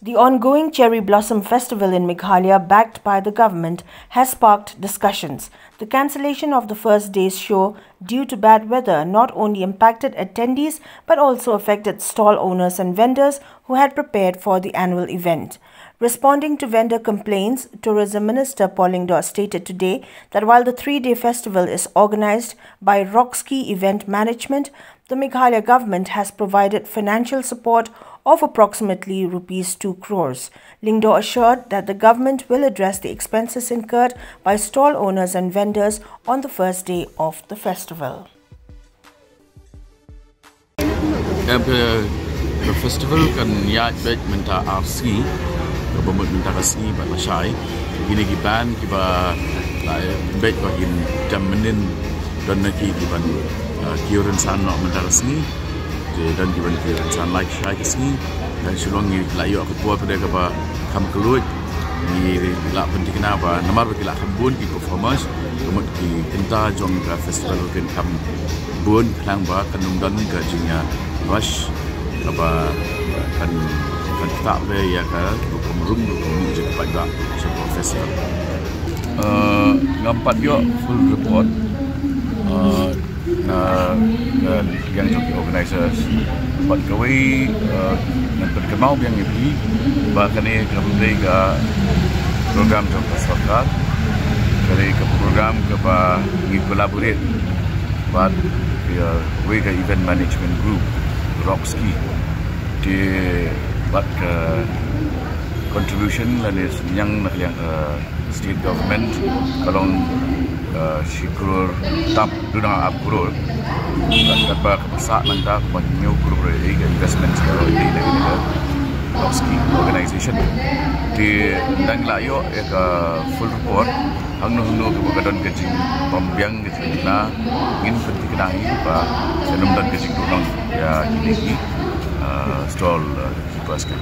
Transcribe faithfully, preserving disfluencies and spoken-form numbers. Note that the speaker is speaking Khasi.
The ongoing Cherry Blossom Festival in Meghalaya, backed by the government, has sparked discussions. The cancellation of the first day's show due to bad weather not only impacted attendees but also affected stall owners and vendors who had prepared for the annual event. Responding to vendor complaints, Tourism Minister Paul Lyngdoh stated today that while the three-day festival is organized by Rockski Event Management, the Meghalaya government has provided financial support of approximately rupees two crores. Lyngdoh assured that the government will address the expenses incurred by stall owners and vendors on the first day of the festival. Em, eh, ka festival kan ïaid beit mynta ar sngi, kaba mut mynta ka sngi bad lashai. Kine ki band kiba la beit ba kin jam mynnin, don na ki kiban, eh, kiew rynsan noh mynta ka sngi. Te don kiban kiew rynsan lashai ka sngi. Kan shu long ngi la ïoh ka por pat kaba kham kylluid. Ngi la pynthikna ba namar ba ki la kham bun ki performers, ka mut ki kynta jong ka festival kin kham bun khnang ba kan ym don ka jingïa rush kaba kan, kan ktah peit ïa ka rukom rum rukom mih jong ka paidbah sha ka festival. Eh, ngam pat ïoh full report, eh, na, na liang jong ki organizers. Bad kawei, eh, ngan pynkynmaw biang ïa phi ba kane kam dei ka program jong ka sorkar. Ka dei ka program kaba ngi collaborate bad, eh, kawei ka event management group, Rockski. Te bad ka contribution lane synñiang na ka liang ka state government ka long, eh, shi klur tam, duna ar klur. Katba ka pisa nangta kumba hynñiew klur ïa ka investment ka long ïa ka Rockski organization. Te dang la ïoh ïa ka full report, hangno hangno kaba ka don ka jingbym biang ka jingna, ngin pynthikna hi ba kan ym don ka jingduhnong ïa kine ki, eh, stall, eh, keepers ka.